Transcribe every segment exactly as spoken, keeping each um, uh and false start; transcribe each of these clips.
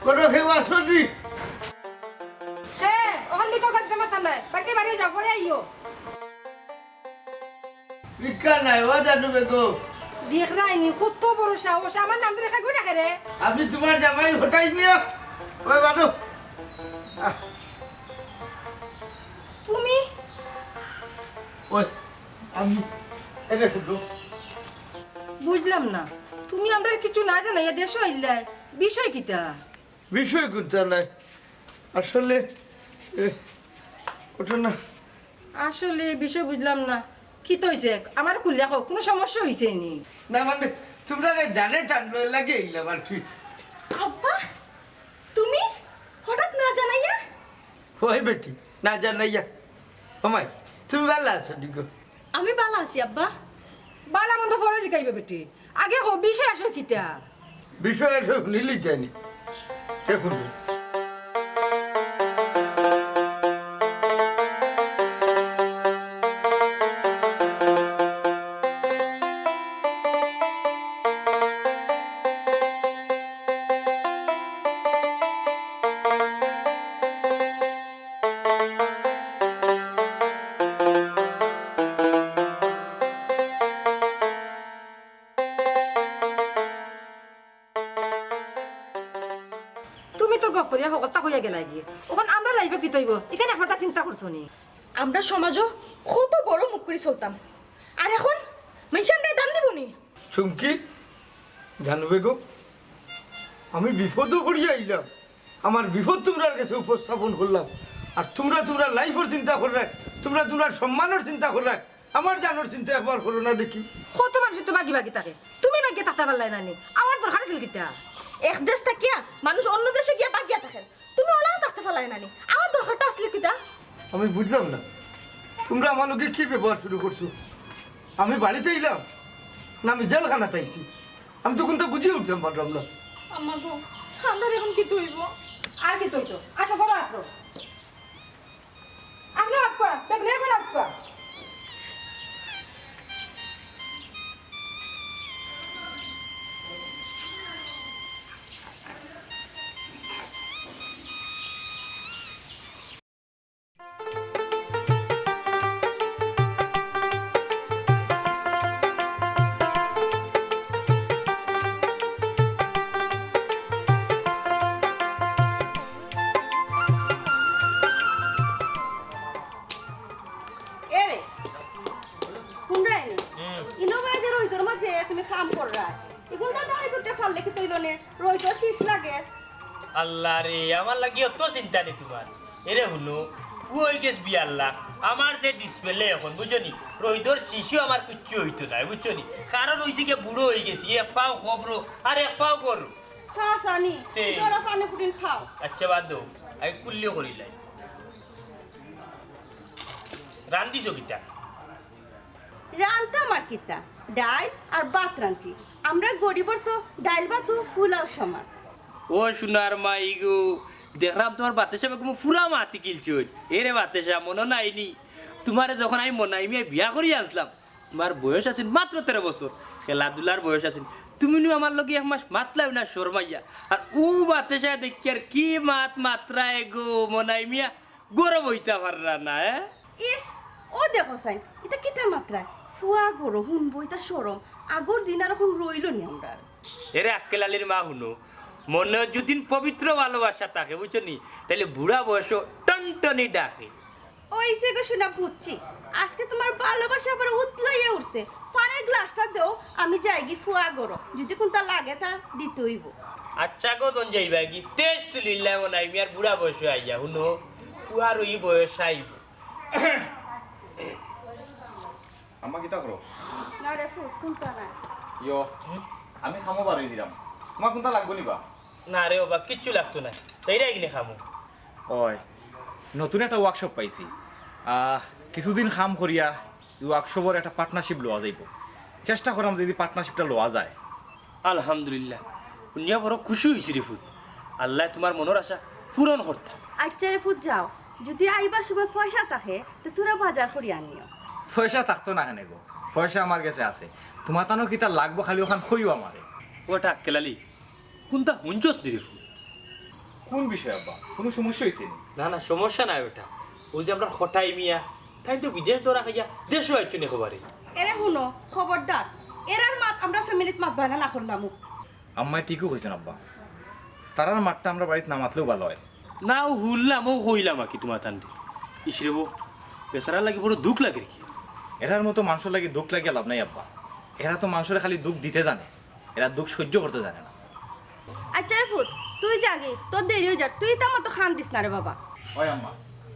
কোনো কেউ আছো নি? হে, অখন ভিক্ষা করতে পারতাম না। বাড়িতে বাড়ি যাও, পরে আইও। ভিক্ষা নাই, ও জানু বেগম। দেখরায়নি, কত বড় সাহস, আমার নাম ধরে খাইবো না রে। আমি তোমার জামাই হঠাৎ মিয়া। ওই বানু। আহ, তুমি? ওই, আমি, এনে হুনো। বুঝলাম না, তুমি আমরারে কিছু না জানাইয়া দেশো আইলায়, বিষয় কিতা? বিষয় কুনতা নাই? আসলে, এ, ঘটনা। আসলে বিষয় বুঝলাম না। কিতা অইছে? আমারে খুলিয়া কও, কুনু সমস্যা অইছে নি? না মানে, তোমরারে জানে টানলো লাগে আইলাম আর কি। আব্বা, তুমি হঠাৎ না জানাইয়া? ওই বেটি, না জানাইয়া। ও মাই, তুমি ভালা আছো নি গো? আমি ভালা আছি আব্বা। ভালা মন্দ পরে জিকাইবে বেটি, আগে কও বিষয় আসল কিতা? বিষয় আসল হুনিলি জানি। দেখুন। তুমি তো গপ করিয়া হকলতা কইয়া গেলায় গি। অখন আমরার life-ও কিতা অইবো? ইখান একবারতা চিন্তা করছো নি? আমরা সমাজো কত বড় মুখ করি চলতাম, আর অখন মাইনষে আমরারে দাম দিবো নি? চুমকি, জানু বেগম, আমি বিপদো পড়িয়া আইলাম, আমার বিপদ তুমরার গেছে উপস্থাপন করলাম, আর তুমরা তুমরার life-র চিন্তা কররায়, তুমরা তুমরার সম্মানর চিন্তা কররায়, আমার জানর চিন্তা একবার করো না দেখি। কত মানষে তো বাগি বাগি থাকে, তুমি বাগিয়া থাকতা পারলায় না নি? আমার দরকার আছিল কিতা? এক দেশ থাকিয়া মানুষ অন্য দেশো গিয়া বাগিয়া থাকে, তুমি অলাও থাকতে পারলায় না নি? আমার দরকারটা আছিল কিতা? আমি বুঝলাম না, তুমরা আমার লগে কি ব্যবহার শুরু করছো? আমি বাড়িত আইলাম না আমি জেলখানাত আইছি? আমি তো কুনতা বুঝিয়া উঠতাম পারলাম না। আম্মা গো, আমরার অখন কিতা অইবো? আর কিতা অইতো? আটো করো, আটো। আনো আব্বা, বেগনে আনো আব্বা। এরে, হুনরায়নি? হুম। ইনো বায় যে রইদর মাঝে তুমি কাম কররায়, ইগুন তো দাড়ি তুলতে পারলে কিতা অইলো নে, রইদর শিশ লাগে। আল্লাহ রে, আমার লাগি অত চিন্তা নি তুমার। এরে হুনো, পুয়া অইগেছে বিয়ার লাখ, আমার যে display অখন, বুঝছো নি? রইদর শিশও আমার কিচ্ছু অইতো নায়, বুঝছো নি? কারণ অইছে গিয়া বুড়া অইগেছি, এক পাও খবরো আর এক পাও গরু। খা সানি, তে। ধরো পানি ফুটিন খাও। আচ্ছা, বাদ দেও, আমি কুল্লিও করিলাই। রান্ধিছো কিতা? রানতাম আর কিতা, ডাইল আর ভাত রানছি। আমরা গরিবর তো ডাইল ভাতও ফুলাও সমান। ও সোনার মাই গো, দেখরাম তুমার বাতেশা বেগমে পুরা মাতি গেলছইন। এরে বাতেশা, মনো নাই নি? তুমারে যখন আমি মনাই মিয়া বিয়া করি আনছলাম, তুমার বয়স আছিল মাত্র তেরো বছর, খেলাধুলার বয়স আছিল। তুমি নু আমার লগে এক মাস মাতলায় না শরমাইয়া। আর অউ বাতেশায় দেখিয়ার কি মাত মাতরায় গো মনাই মিয়া, গরম অইতা পাররা না, এ? ইস, ও দেখো চাইন, ইতা কিতা মাতরায়? ফুয়া গরো হুনবো, ইতা শরম। আগর দিন আর অখন রইলো নি আমরার। এরে আক্কেল আলীর মা হুনো, মনো যুদি পবিত্র ভালোবাসা থাকে, বুঝছো নি? তাইলে বুড়া বয়সও টনটনি ডাকে। অইছে গো সোনা, বুঝছি। আজকে তুমার ভালোবাসা আবার উতলাইয়া উঠছে। পানির গ্লাসটা দেও, আমি যাইগি ফুয়া গরো। যুদি কুনতা লাগে তা দিতে অইবো। আচ্ছা গো, তন যাইবায়গি। তেজ তুলিল্লায় মনাই মিয়ার বুড়া বয়সে আইয়া, হুনো, ফুয়ার অউ বয়স আইবো। আম্মা, কিতা করো? না রে ফুত, কুনতা নায়। ইয়ো, আমি কামো বারই দিরাম। তুমার কুনতা লাগবো নি বা? না রে বাবা, কিচ্ছু লাগতো নায়। তাইরাই গিনে কামো। ওই, নতুন একটা workshop পাইছি। আহ, কিছুদিন কাম করিয়া ই workshopর একটা partnership লওয়া যাইবো। চেষ্টা করাম যদি partnershipটা লওয়া যায়। আলহামদুলিল্লাহ, হুনিয়া বড় খুশি অইছি রে ফুত। আল্লায় তুমার মনর আশা পূরণ করতা। আইচ্ছা রে ফুত, যাও, যুদি আইবার সময় পয়সা থাকে, তে থুড়া বাজার করি আনিও। পয়সা থাকতো না কেনে গো, পয়সা আমার গেছে আছে। তুমার তানো কিতা লাগবো, খালি অখান কইও আমারে। ও বেটা আক্কেল আলী, কুনতা হুনছস নি রে ফুত? কুন বিষয় আব্বা? কুনু সমস্যা অইছে নি? না, না, সমস্যা নাই বেটা। অউ যে আমরার কটাই মিয়া, তাইন তো বিদেশ ধরা খাইয়া দেশো আইছইন একেবারে। এরে হুনো, খবরদার, এরার মাত আমরার ফ্যামিলিত মাতবায় না, না করলামু। আম্মায় ঠিকউ কইছইন আব্বা, তারার মাতটা আমরার বাড়িত না মাতলেও ভালা অয়। না, অউ হুনলাম, অউ কইলাম আর কি তুমার তানরে। ইস রে বউ, বেচারার লাগি বড় দুখ লাগের কি। এরার মতো মানষর লাগি দুখ লাগিয়া লাভ নাই আব্বা, এরা তো মানষরে খালি দুখ দিতে জানে। এরা দুখ সইজ্য করতে জানে না। আইচ্ছা রে ফুত, তুই যাগি, তোর দেরি অই যার, তুই ইতা মতো কান দিস না রে বাবা। ওই আম্মা,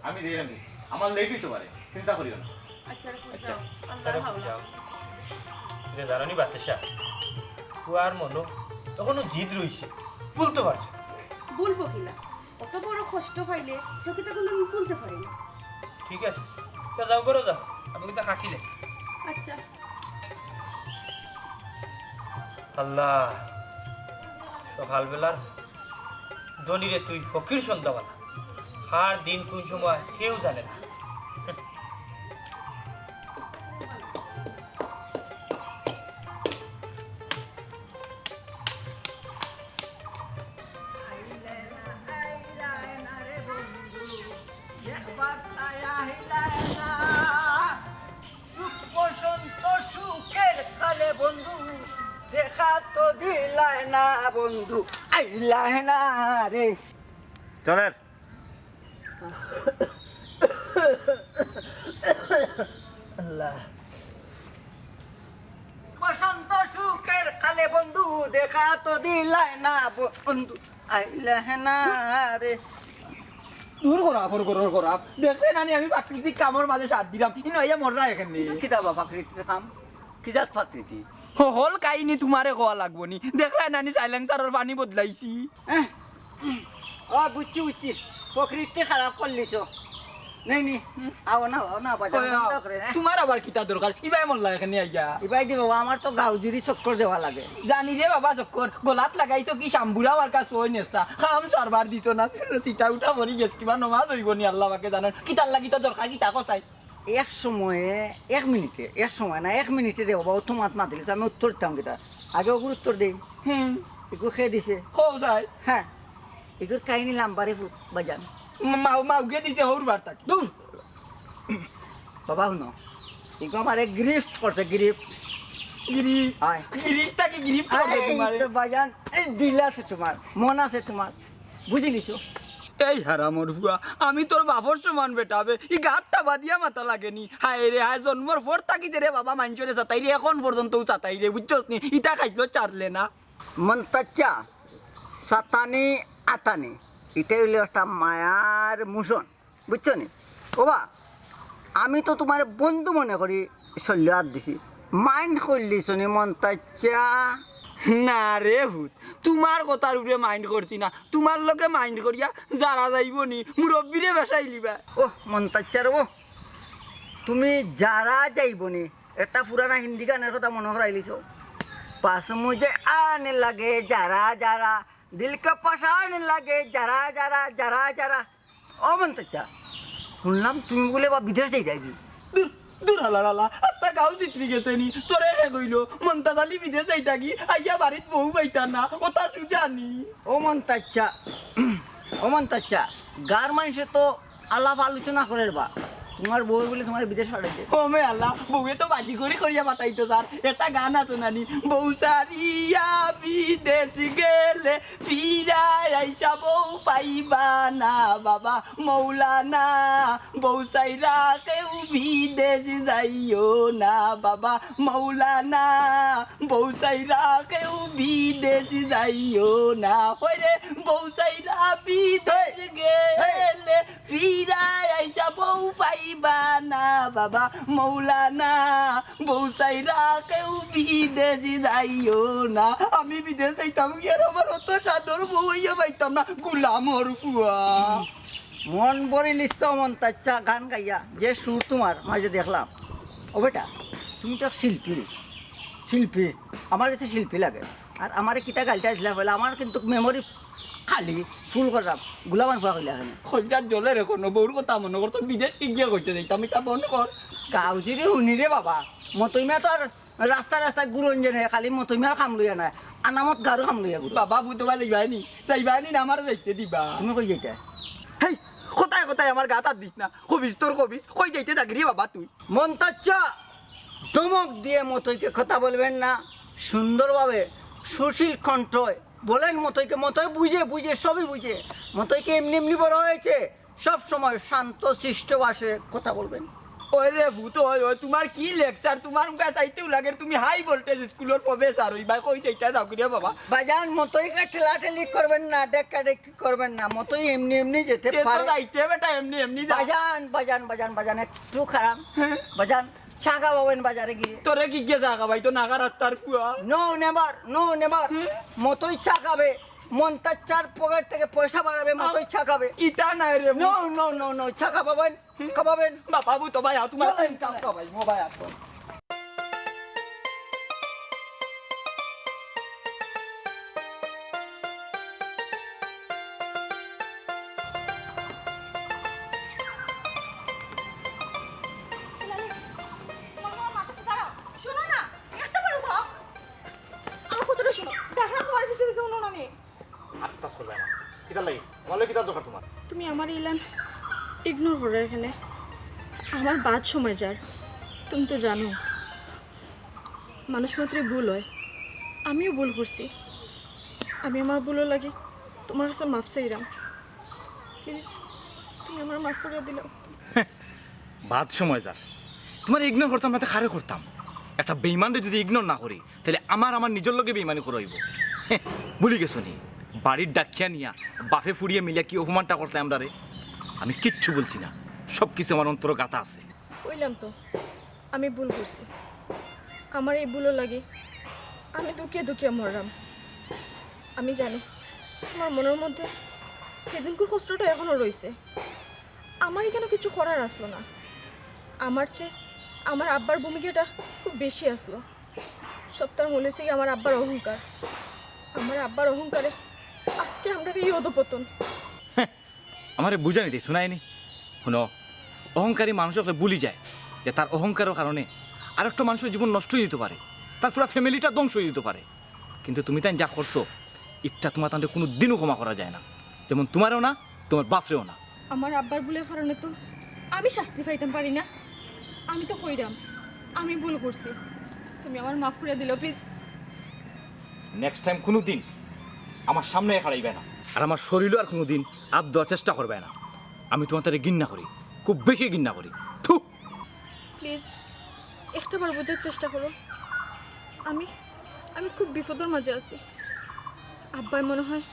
আমি যাইরাম, আমার লেট অইতো পারে, চিন্তা করিও না। আইচ্ছা রে ফুত, আইচ্ছা, যাও, আল্লাহর হাওলা। যাও। ইতা জানো নি বাদশা, ফুয়ার মনো অখনো জিদ রইছে, ভুলতো পারছে না। ভুলবো কিলা? অত বড় কষ্ট পাইলে কেউ কিতা কুনুদিন ভুলতে পারে না। ঠিক আছে, তে যাও, ঘরো যাও, আমি কিতা খাকিলে। আইচ্ছা। আল্লাহ, সকালবেলার ধনীরে তুই, ফকির সন্ধ্যাবালা। কার দিন কুন সময় কেউ জানে না। সুখ বসন্ত সুখের কালে বন্ধু, দেখা তো দিলায় না বন্ধু, আইলায় না রে। চলেন। আল্লাহ। বসন্ত সুখের কালে বন্ধু, দেখা তো দিলায় না বন্ধু, আইলায় না রে। দূর করা, কর, কর, করা। দেখরে না নি আমি প্রাকৃতিক কামর মাঝে সাথ দিরাম, ইনো আইয়া মররা এখানে। কিতা বা প্রাকৃতিক কাম? কি জাত প্রাকৃতি? হ-, হকল কাহিনী তুমারে কওয়া লাগবো নি। দেখরায় না নি সাইলেন্সারর পানি বদলাইছি। হ্যাঁ? ও, বুঝছি, বুঝছি। প্রকৃতি খারাপ করলিছো। নেই, নেই। আও না, আও না, বাজার ওই, বন্ধ আও। করে, হ্যাঁ? তুমার আবার কিতা দরকার? ইবায় মরলা এখানে আইয়া। ইবায় দি বাবা, আমার তো গাঁও জুড়ি চক্কর দেওয়া লাগে। জানি রে বাবা চক্কর, গলাত লাগাইছো কি শাম্বুরা মার্কা সই নেস্তা। কাম সারবার দিত না, সিটা উঠা মরি গেছ, কিবা নমাজ অইবো নি আল্লাহ পাকে জানইন। কিতার লাগি তো দরকার, কিতা কসাই? এক সময়ে, এক মিনিটে, এক সময় না, এক মিনিটে রে বাবা, অত মাত মাতিলিস, আমি উত্তর দিতাম কিতা? আগে ওগুর উত্তর দেই। হুম। এগু খে দিছে? হো, যাই। হ্যাঁ। এগুর কাহিনী লাম্বারে বাজান। মা-, মাউ, মাউগে দিছে হউর বার্তা। দূর। বাবা, হুনো। এগু আমারে গিরিফট করছে, গিরিফট। গিরি-, হয়। গিরিফট থাকি গিরিফট করছে আরে, এই তুমারে। তো বাজান, এই দিল আছে তুমার, মন আছে তুমার। বুঝিলিছো? এই হারামর ফুয়া, আমি তোর বাপর সমান বেটা বে, ই গাতটা বাদিয়া মাতা লাগে নি। হায় রে হায়, জন্মর পর থাকি তে রে বাবা মাইনষরে সাতাইরে, এখন পর্যন্তও সাতাইরে, বুঝছস নি? ইতা খাইতো ছাড়লে না। মন্তাচ্চা, সাতানি আতানি, ইটা অইলো একটা মায়ার মোশন। বুঝছো নি? ওবা, আমি তো তুমারে বন্ধু মনে করি শল্য আত দিছি। মাইন্ড করলিছো নি মন্তাচ্চা? না রে ফুত, তুমার কথার উপরে মাইন্ড করছি না। তুমার লগে মাইন্ড করিয়া যারা যাইবো নি, মুরব্বিরে বেসাইলিবা। ও মন্তাচ্চা রে, ও, তুমি যারা যাইবো নি, একটা পুরানা হিন্দি গানের কথা মনো করাইলিছো। পাস মুঝে আনে লাগে যারা যারা, দিল কা পাশান লাগে যারা যারা, যারা যারা। ও মন্তাচ্চা, হুনলাম তুমি বুলে বা বিদেশ যাইতায় গি? দূর, দূর হালার হালা, আস্তা গাঁও জিতরি গেছে নি, তোরে কে কইলো? মন্তাজ আলী বিদেশ যাইতা গি, আইয়া বাড়িত বউ পাইতা না, অতা সুজা নি। ও মন্তাচ্চা, ও মন্তাচ্চা, গাঁর মানষে তো আলাপ আলোচনা করের বা, তুমার বউ বুলে তুমারে বিদেশ পাঠাইছে। ও মে আল্লাহ, বউয়ে তো বাজি করি করিয়া পাঠাইতো স্যার, একটা গান আছে না নি, বউ সারিয়া বিদেশ গেলে ফিরাই আইসা বউ পাইবা না বাবা মৌলানা, বউ সাইরা কেউ বিদেশ যাইও না বাবা মৌলানা, বউ সাইরা কেউ বিদেশ যাইও না। ওরে বউ সাইরা বিদেশ গেলে ফিরাই আইসা বউ পাইবা না বাবা মৌলানা, বউ সাইরা কেউ বিদেশ যাইও না। আমি বিদেশ যাইতাম গি আর আমার অত সাদর বউ অইয়া পাইতাম না, গুলামর ফুয়া। মন ভরিলিছো মন্তাচ্চা গান গাইয়া, যে সুর তুমার মাঝে দেখলাম। ও বেটা, তুমি তো এক শিল্পী, শিল্পী, আমার গেছে শিল্পী লাগে। আর আমারে কিতা গাইলটা দিলা বলে, আমার কিন্তু মেমোরি খালি, ফুল করলাম, গুলামান ফুয়া কইলা কেনে? কইলজাত জ্বলে রে কোনো, বউর কথা মনো কর, তোর বিদেশ কিগিয়ে কইছে, যাইতাম ইতা বন্ধ কর। গাউজিরে হুনি রে বাবা, মতইমা তো আর রাস্তায় রাস্তায় ঘুরন যে নায়, খালি মতইমার কাম লইয়া নায়, আনামত গারো কাম লইয়া ঘুরো। বাবা, ভূত বাবা যাইবায়নি, যাইবায়নি না আমারে যাইতে দিবা? তুমি কই যাইতায়? হেই, কথায় কথায় আমার গাত আত দিস না, কবিস তোর কবিস, কই যাইতে থাকি রে বাবা তুই? মন্তচ্চ, ধমক দিয়ে মতইকে কথা বলবেন না, সুন্দরভাবে, সুশীল কণ্ঠে বলেন মতইকে, মতই বুঝে, বুঝে, সবই বুঝে। মতইকে এমনি এমনি বড় হয়েছে, সব সময় শান্ত শিষ্ট ভাষায় কথা বলবেন। ওই রে ভূত, ওই, ওই, তোমার কি লেকচার? তোমার মুখে চাইতেও লাগে, তুমি হাই ভোল্টেজ স্কুলের প্রফেসর, ওই ভাই কই যাইতা যাও কিরে বাবা? বাজান, মতইকে ঠেলাঠেলি করবেন না, ডেক্কা ডেক্কি করবেন না, মতই এমনি এমনি যেতে তে তো পারে। যাইতে বেটা, এমনি এমনি যা। বাজান, বাজান, বাজান, বাজান, একটু খারাপ। হ্যাঁ। বাজান, চা খাওয়াবেন বাজারে গিয়ে। তোরে কি গিয়ে চা খাওয়াই, তো নাগা রাস্তার ফুয়া? No, never, no, never। হ্যাঁ? মতই চা খাবে, মন্তাজ চার পকেট থেকে পয়সা বাড়াবে, মতই চা খাবে। ইতা নাই রে। No, no, no, no, চা খাওয়াবেন, খাওয়াবেন। বাবা, ভূত ভাই, আর তোমার চলেন, কাম চলেন। খাওয়াই, মোবাইল আসো। তোমার মাথা দাঁড়াও, শোনো না, একটা বার উঠাও। আমার কথাটা শোনো, দেখো না তোমার পিছে পিছে অন্য নানি। আত্মাস করবে না। কিতার লাগি? আমার লগে কিতার দরকার তোমার? তুমি আমার ইলান ইগনোর করো এখানে। আমার বাদ সময় যার, তুমি তো জানো, মানুষ মাত্রই ভুল হয়, আমিও ভুল করছি। আমি আমার ভুলর লাগি তোমার কাছে মাফ চাইরাম, প্লিজ, তুমি আমার মাফ করিয়া দিলাও। বাদ সময় যার, তোমার ইগনোর করতাম না তো কারে করতাম? একটা বেইমানরে যদি ইগনোর না করি, তাহলে আমার, আমার নিজর লগে বেইমানি করা অইবো। ভুলি গেছো নি? বাড়িত ডাকিয়া নিয়া বাফে ফুড়িয়ে মিলিয়া কি অপমানটা করতে আমরারে? আমি কিচ্ছু বলছি না, সব কিছু আমার অন্তর গাথা আছে। কইলাম তো, আমি ভুল করছি। আমার এই ভুলর লাগি আমি দুখিয়া দুখিয়া মররাম। আমি জানি তোমার মনর মধ্যে সেদিনকুর কষ্টটা এখনো রইছে। আমার ইখানো কিচ্ছু করার আসলো না। আমার চেয়ে আমার আব্বার ভূমিকাটা খুব বেশি আসলো। সবতার মূল অইছে গি আমার আব্বার অহংকার। আমার আব্বার অহংকারে আজকে আমরার এই অধপতন। আমারে বুঝানি দে, শুনায়নি? হুনো, অহংকারী মানুষ অকলে ভুলি যায় যে তার অহংকারর কারণে আরেকটা মানুষর জীবন নষ্ট অইযিতো পারে, তার পুরা ফ্যামিলিটা ধ্বংস অইযিতো পারে। কিন্তু তুমি তাইন যা করছো, ইটা তোমার তানরে কুনুদিনও ক্ষমা করা যায় না, যেমন তোমারেও না, তোমার বাফরেও না। আমার আব্বার ভুলর কারণে তো আমি শাস্তি পাইতাম পারি না। আমি তো কইরাম আমি ভুল করছি, তুমি আমার মাফ করিয়া দিলাও প্লিজ। নেক্সট টাইম কুনুদিন আমার সামনে খাড়াইবায় না, আর আমার শরীলো আর কুনুদিন আত দেওয়ার চেষ্টা করবায় না। আমি তোমার তারে ঘিন্না করি, খুব বেশি ঘিন্না করি। থু। প্লিজ, একটা বার বুঝার চেষ্টা করো। আমি, আমি খুব বিপদর মাঝে আছি। আব্বায় মনে হয়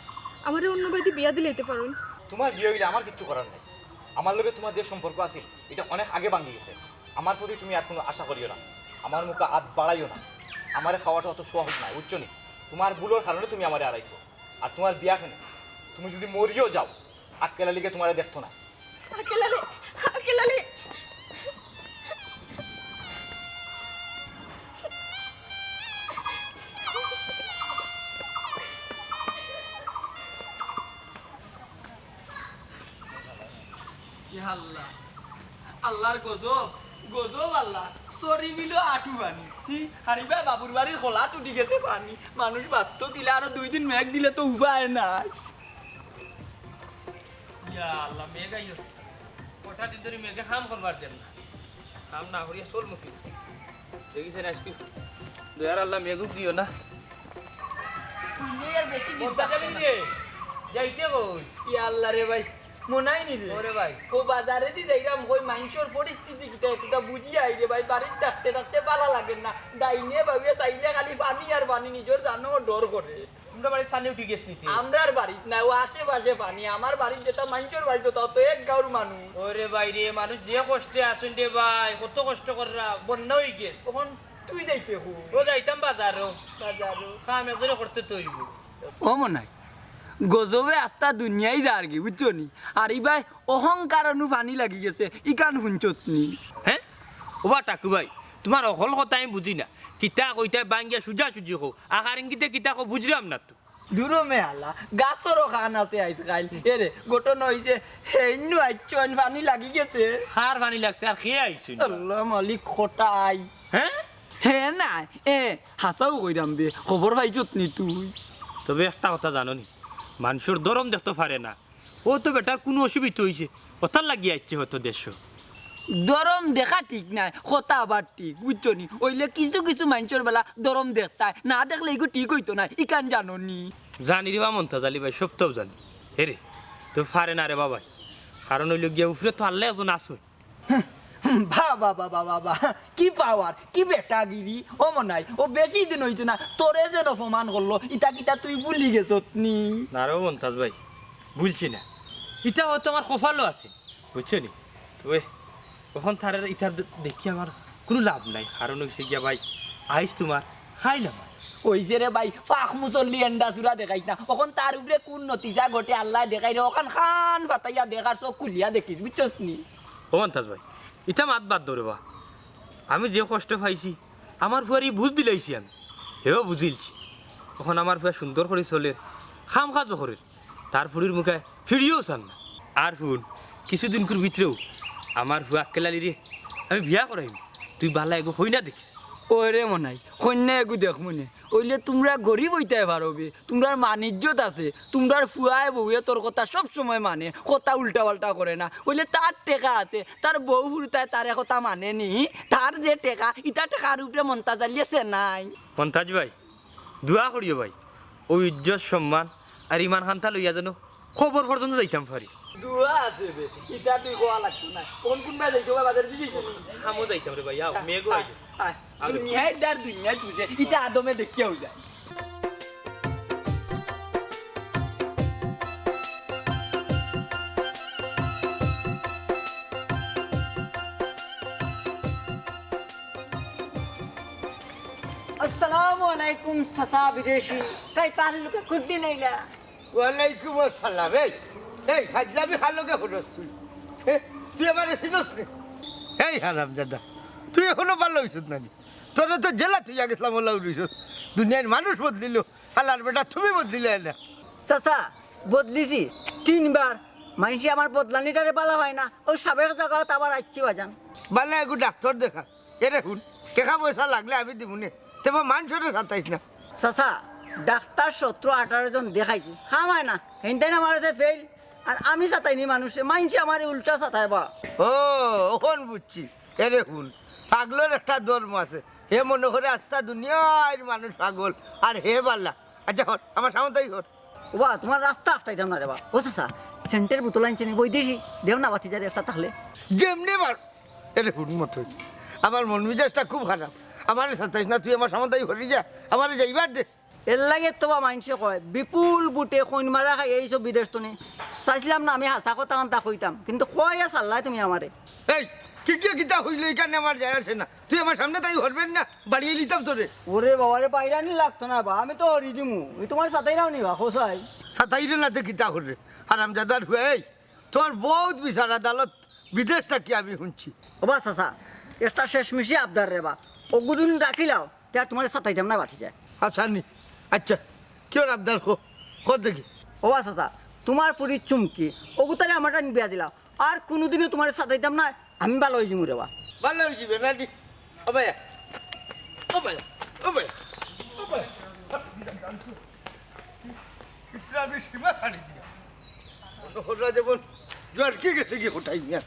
আমারে অন্য বাড়িত বিয়া দিলাইতে পারইন। তোমার বিয়া অইলে আমার কিচ্ছু করার নাই। আমার লগে তোমার যে সম্পর্ক আছিল, ইটা অনেক আগে ভাঙ্গি গেছে। আমার প্রতি তুমি আর কুনু আশা করিও না, আমার মুখে আত বাড়াইও না। আমারে পাওয়াটা অত সহজ নায়, বুঝছো নি? তোমার ভুলর কারণে তুমি আমারে হারাইছো। আর তোমার বিয়া কেনে? তুমি যদি মরিও যাও, আক্কেল আলীকে তোমারে দেখতো না। আক্কেল আলী, আক্কেল আলী। ইয়া আল্লাহ, আল্লাহর গজব, গজব আল্লাহ। সরি মিলো আটু পানি। হি, হারিবা বাবুর বাড়ির খোলা তুটি গেছে পানি। মানুষ বাঁচতো কিলা, আরো দুই দিন মেঘ দিলে তো উপায় নাই। ইয়া আল্লাহ, মেঘ আইও। কটা দিন ধরি মেঘে কাম করবার দেন না। কাম না করিয়া চল মুখে। দেখিছেন আজকে দয়ার আল্লাহ মেঘ দিও না। তুই আর বেশি দিন বলতে যাবি রে? যাইতে কই? ইয়া আল্লাহ রে ভাই, মনাই নি রে। ওরে ভাই। ও বাজারে দি যাইরাম, কই মাইনষর পরিস্থিতি কিতা একটুটা বুঝি আই রে ভাই, বাড়িত থাকতে থাকতে ভালা লাগের না। ডাইনে বাউয়ে চাইলে খালি পানি আর পানি, নিজর জানো ডর করে। তোমরা বাড়িত পানি উঠি গেছ নি তে? আমরার বাড়িত না, ও আশেপাশে পানি। আমার বাড়িত যেটা, মাইনষর বাড়িত ওটা, তো এক গাঁওর মানুষ। ওরে ভাই রে, মানুষ যে কষ্টে আছইন রে ভাই, কত কষ্ট কররা, বন্যা অই গেছ। তখন তুই যাইতে কই? ও যাইতাম বাজারো। বাজারো। কাম একজনে করতে তো অইবো। ও মনাই, গজবে আস্তা দুনিয়াই যারগি, বুঝছো নি? আর ইবায় অহংকার অনু পানি লাগি গেছে, ইখান হুনছত নি? হে? ওবা টাকু ভাই, তুমার অকল কথা আমি বুঝি না। কিতা কইতায় ভাঙ্গিয়া সুজাসুজি কও, আকার ইঙ্গিতে কিতা কও বুঝরাম না তো। দুরো মে আলা, গাছরও কান আছে আইজ কাইল। এরে, ঘটনা অইছে, হেইন্নু আইছইন, পানি লাগি গেছে। কার পানি লাগছে আর কে আইছইন? আল্লাহ মালিক, খটাই। হে? হে নায়, এ, হাছাউ কইরাম বে, খবর পাইছত নি তুই? তবে একটা কথা জানো নি, মানষর ধরম দেখতো পারে না, অউ তো বেটার কুনু অসুবিধা অইছে, অতার লাগি আইছে হয়তো দেশো। ধরম দেখা ঠিক নায়, কথা আবার ঠিক, বুঝছো নি? অইলে কিছু কিছু মানষর বেলা ধরম দেখতায়, না দেখলে ইগু ঠিক অইতো নায়, ইখান জানো নি? জানি রে বা মন্তাজ আলী ভাই, সবতাউ জানি। এরে, তো পারে না রে বাবাই, কারণ অইলো গিয়া উপরে তো আল্লাহ একজন আছইন। বাবা, বাবা, বাবা, কি power, কি বেটাগিরি। ও মনাই, ও বেশি দিন অইছে না, তোরে যেন অপমান করলো, ইতা কিতা তুই ভুলি গেছত নি? না রে মন্তাজ ভাই, ভুলছি না, ইতা হয়তো আমার কপালো আছে, বুঝছো নি? তবে অখন তারে ইতা দে-, দেখি আমার কুনু লাভ নাই, কারণ অইছে গিয়া ভাই, আইজ তুমার, কাইল আমার। অইছে রে ভাই, পাক মুসল্লি এন্ডা চুরা দেখাইস না, অখন তার উপরে কুন নতিজা ঘটে আল্লায় দেখাইরে, অখান কান পাতাইয়া দেখ আর চউখ খুলিয়া দেখিস, বুঝছস নি? ও মন্তাজ ভাই, ইতা মাত বাদ দেও রে বা। আমি যে কষ্ট পাইছি, আমার ফুয়ারে বুঝ দিলাইছি আমি। হেও বুঝিলছি। অখন আমার ফুয়া সুন্দর করি চলের, কাম কাজও করের। তার ফুড়ির মুখে ফিরিয়াও চার না। আর হুন, কিছুদিনকুর ভিতরেউ আমার ফুয়া আক্কেল আলীরে আমি বিয়া করাইমু। তুই বালা এগু কইন্যা দেখিস। ওরে মনাই, কইন্যা এগু দেখমুনে। অইলে তুমরা গরিব অইতায় পারো বে, তুমরার মান ইজ্জত আছে, তুমরার ফুয়ায় বউয়ে তোর কথা সব সময় মানে, কথা উল্টা পাল্টা করে না। অইলে তার টেকা আছে, তার বউ হুরুতায় তারে কথা মানে নি, তার যে টেকা, ইতা টেকার উপরে মন্তাজ আলীয়ে চেনাইন। মন্তাজ ভাই, দোয়া করিও ভাই, অউ ইজ্জত সম্মান আর ইমান খান্তা লইয়া যেন কবর পর্যন্ত যাইতাম পারি। দোয়া আছে বে, ইতা তুই কওয়া লাগতো না। কোন কোন বায় যাইতো বা বাজার দিকে যাইতো নি? কামো যাইতাম রে ভাই, আও, মেঘও আইছে। আয়, আরে। দুনিয়ার ডার দুনিয়ায় তুই যে, ইতা আদমে দেখিয়াও যায়। আসসালামু আলাইকুম চাচা বিদেশি, কাইফা হালুকা কুদ্দিন আইলা? ওয়ালাইকুম আসসালাম। এই, এই, ফাজলামি কার লগে করস তুই? এ, তুই আমারে চিনস নি? এই হারামজাদা, তুই অখনো ভালা অইছত না নি? তোরে তো জেলাত থইয়া গেছলাম, অলা উড়িছত। দুনিয়ার মানুষ বদলিলো, হালার বেটা তুমি বদলিলায় না। চাচা, বদলিছি তিনবার। মাইনষে আমার বদলানিটারে ভালা পায় না, অউ সাবেক জাগাত আবার আইছি বাজান। ভালা এগু ডাক্তর দেখা। এরে হুন, টেকা পয়সা লাগলে আমি দিমুনে, তেবা মানষরে সাতাইস না। চাচা, ডাক্তার সতরো আঠারো জন দেখাইছি, কাম অয় না, হেনটাইন আমার কাছে ফেইল। আর আমি সাতাইনি মানুষরে, মাইনষে আমারে উল্টা সাতায় বা। ও, অখন বুঝছি। এরে হুন, পাগলর একটা ধর্ম আছে, হে মনো করে আস্তা দুনিয়ার মানুষ পাগল, আর হে ভালা। আচ্ছা হর, আমার সামনে তাই হর। ওবা, তুমার রাস্তা আটকাইতাম না রে বা। ও চাচা, সেন্টর বোতল আনছো নি, বৈদেশি, দেও না বাতি যারে একটা তাহলে। যেমনে মার, এরে হুন মতো। আমার মন মিজাজটা খুব খারাপ। আমারে সাতাইস না, তুই আমার সামনে তাই হরি যা, আমারে যাইবার দে। এরলাগি তো বা মাইনষে কয়, বিপুল বুটে কইন মারা খাই এইসব বিদেশ তনে। চাইছিলাম না আমি হাছা কথা আনতা কইতাম, কিন্তু কইয়া সাল্লায় তুমি আমারে। এই, কি কি কিতা অইলো ইখানে আমার যায় আসে না। তুই আমার সামনে তাই হরবেন না, বাড়িয়ে নিতাম তোরে। ওরে বাবা রে, বাইরানি লাগতো না বা, আমি তো হরি দিমু। এই তুমার সাতাইরাও নি বা, খোসাই। সাতাইরে না তে কিতা করে? হারামজাদার ফুয়া, এই, তোর বউত বিচার আদালত বিদেশ থাকি আমি হুনছি। ওবা চাচা, একটা শেষমেশি আবদার রে বা, অগুদিন রাখিলাও, তে আর তুমারে সাতাইতাম না বাতি যায়। আচ্ছা নি, আচ্ছা, কিওর আবদার কো, কো দেখি। ওবা চাচা, তুমার ফুড়ি চুমকি, অগুতারে আমার টাইন বিয়া দিলাও, আর কুনুদিনও তুমারে সাতাইতাম না, আমি ভালা অই যিমু রে বা। ভালা অই যিবে না নি? ও ভাইয়া, ও ভাইয়া, ও ভাইয়া, ও ভাইয়া। ইতরা আমি সীমা ছাড়ি দিয়া। মনে করলা যেমন জোয়ার কি গেছে কি কোথায় নিয়া।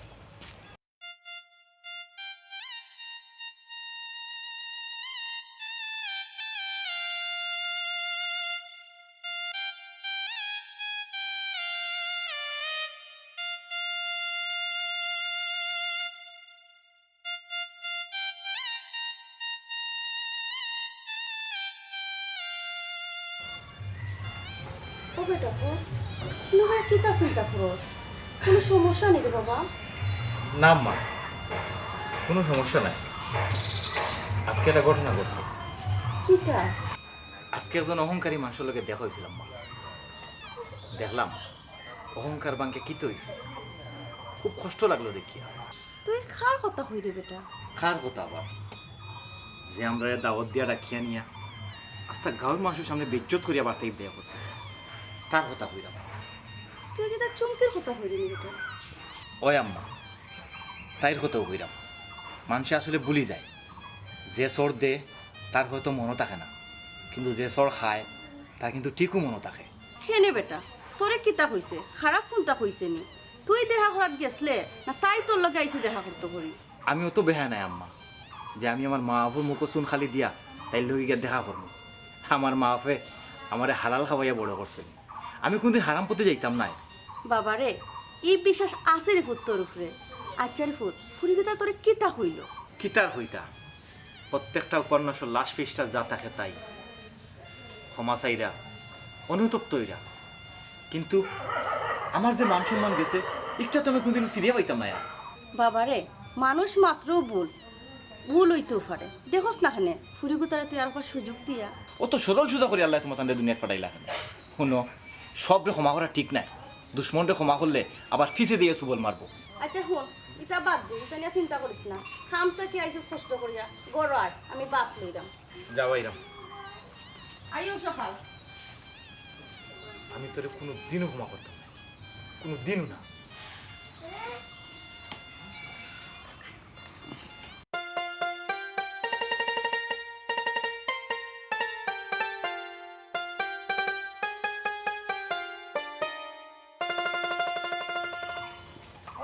ও বেটা, ও, তুই আবার কিতা চিন্তা করস? কোনো সমস্যা নি রে বাবা? না মা, কোনো সমস্যা নাই। আজকে একটা ঘটনা ঘটছে। কিতা? আজকে একজন অহংকারী মানুষর লগে দেখা অইছিলাম মা। দেখলাম অহংকার ভাঙ্গিয়া কিতা অইছে। খুব কষ্ট লাগলো দেখিয়া। তুই কার কথা কইরে বেটা? কার কথা আবার? যে আমরারে দাওয়াত দিয়া ডাকিয়া নিয়া আস্তা গাঁওর মানষর সামনে বেইজ্জত করিয়া বাড়িত বিদায় করছে, তার কথা কইরাম। তুই যে তার চুমকির কথা কইলি নি বেটা। ওই আম্মা, তাইর কথাউ কইরাম। মানষে আসলে ভুলি যায়, যে চড় দে তার হয়তো মনো থাকে না, কিন্তু যে চড় খায় তার কিন্তু ঠিকউ মনো থাকে। কেনে বেটা, তোরে কিতা কইছে? খারাপ কুনতা কইছে নি? তুই দেখা করাত গেছলে না তাই তোর লগে আইছে দেখা করতো করি? আমি অত বেহায়া নায় আম্মা, যে আমি আমার মা বাফর মুখো চুন কালি দিয়া তাইর লগে গিয়া দেখা করমু। আমার মা বাফে আমারে হালাল খাওয়াইয়া বড় করছইন, আমি কুনদিন হারাম পথে যাইতাম নায়। বাবারে, ই বিশ্বাস আছে রে পুত তোর উপরে। আচ্ছা রে পুত, ফুরিগুতা তোরে কিতা কইলো? কিতার কইতা, প্রত্যেকটা উপন্যাসর last page-টা যা থাকে তাই। ক্ষমা চাইরা, অনুতপ্ত অইরা। কিন্তু আমার যে মান সম্মান গেছে, ইকটা তো আমি কুনদিন ফিরিয়া পাইতাম নায় আর। বাবারে, মানুষ মাত্রউ ভুল, ভুল অইতেউ পারে। দেখোস না কেনে, ফুরিগুতারে তুই আরোকবার সুযোগ দিয়া। অত সরল সুজা করি আল্লায় তুমার তানরে দুনিয়াত পাঠাইলা কেনে? হুনো, সবরে ক্ষমা করা ঠিক নায়। দুশমনরে ক্ষমা করলে আবার ফিছে দিয়া ছুবল মারবো। আচ্ছা হুন, ইতা বাদ দে, ইতা নিয়া চিন্তা করিস না। কাম থাকি আইছস কষ্ট করিয়া, ঘরো আয়, আমি ভাত লইরাম। যাও আইরাম। আইও সকাল। আমি তোরে কুনুদিনও ক্ষমা করতাম না, কুনুদিনও না।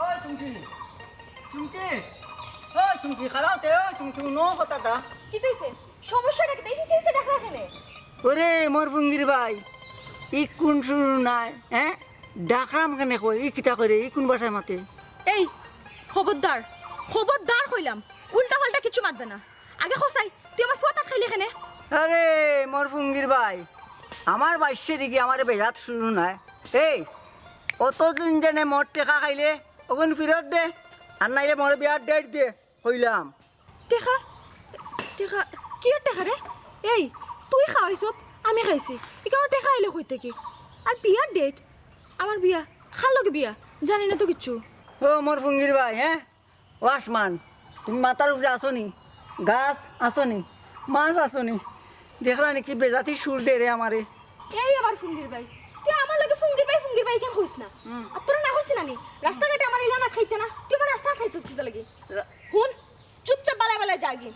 ওই চুমকি, চুমকি, ওই চুমকি, খাড়াও তে, ওই চুমকি, হুনো কথাটা। কিতা অইছে? সমস্যাটা কিতা? এই পিছে পিছে ডাকরা কেনে? ওরে মোর ফুঙ্গির ভাই, ই কুন শুরু নায়, হ্যাঁ? ডাকরাম কেনে কই, ই কিতা করে, ই কুন ভাষায় মাতে? এই, খবরদার, খবরদার কইলাম, উল্টা পাল্টা কিচ্ছু মাতবে না। আগে কও চাই, তুই আমার ফুয়াত আটকাইলে কেনে? আরে মোর ফুঙ্গির ভাই, আমার বাইশে দিকে আমারে বেজাত শুরু নায়। এই, অতদিন যেনে মোর টেকা খাইলে, অখন ফিরত দে, আর নাইলে মোরে বিয়ার date দে, কইলাম। টেকা? টেকা? কিয়র টেকা রে? এই, তুই খাওয়াইছত, আমি খাইছি। ইখানো টেকা আইলো কই থাকি? আর বিয়ার date? আমার বিয়া? কার লগে বিয়া? জানি না তো কিচ্ছু। ও মোর ফুঙ্গির ভাই, হ্যাঁ? ও আসমান, তুমি মাথার উপরে আছো নি? গাছ আছো নি? মাছ আছো নি? দেখলা নি কি বেজাতি সুর দে রে আমারে? এই আমার ফুঙ্গির ভাই, তুই আমার লগে ফুঙ্গির ভাই, ফুঙ্গির ভাই কেন কইস না? হুম। আর তোরা না কইছি না নি? রাস্তাঘাটে আমার ইলান আটকাইতে না, তুই আমার রাস্তা আটকাইছস কিতা লাগি? রা- হুন, চুপচাপ বালায় বালায় যাগি।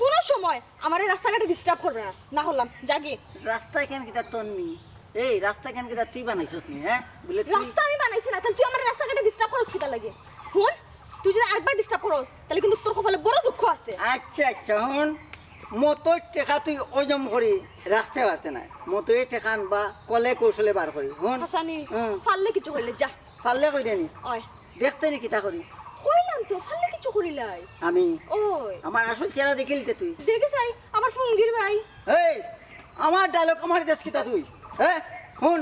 কোনো সময় আমারে রাস্তাঘাটে disturb করবে না, না করলাম, যাগি। রাস্তায় কেন কিতা তোর নি? এই রাস্তা কেন কিতা তুই বানাইছস নি, হ্যাঁ? বলে তুই রাস্তা আমি বানাইছি না, তাহলে তুই আমার রাস্তাঘাটে disturb করস কিতা লাগি? হুন, তুই যদি আরেকবার disturb করস, তাহলে কিন্তু তোর কপালে বড় দুঃখ আছে। আচ্ছা, আচ্ছা, হুন। মতর টেকা তুই ওজম করি রাখতে পারতে না। মতর টেকা আনবা কলে কৌশলে বার করি। হুন। হাসানি, হুম। পারলে কিছু কইলে যা। পারলে কই দেনি? ওই। দেখতে নি কিতা করি? কইলাম তো, পারলে কিছু করিলাইস। আমি? ওই। আমার আসল চেহারা দেখিলিতে তুই। দেখে চাই, আমার ফুঙ্গির ভাই। এই, আমার dialogue আমার দেশ কিতা তুই? হ্যাঁ? হুন,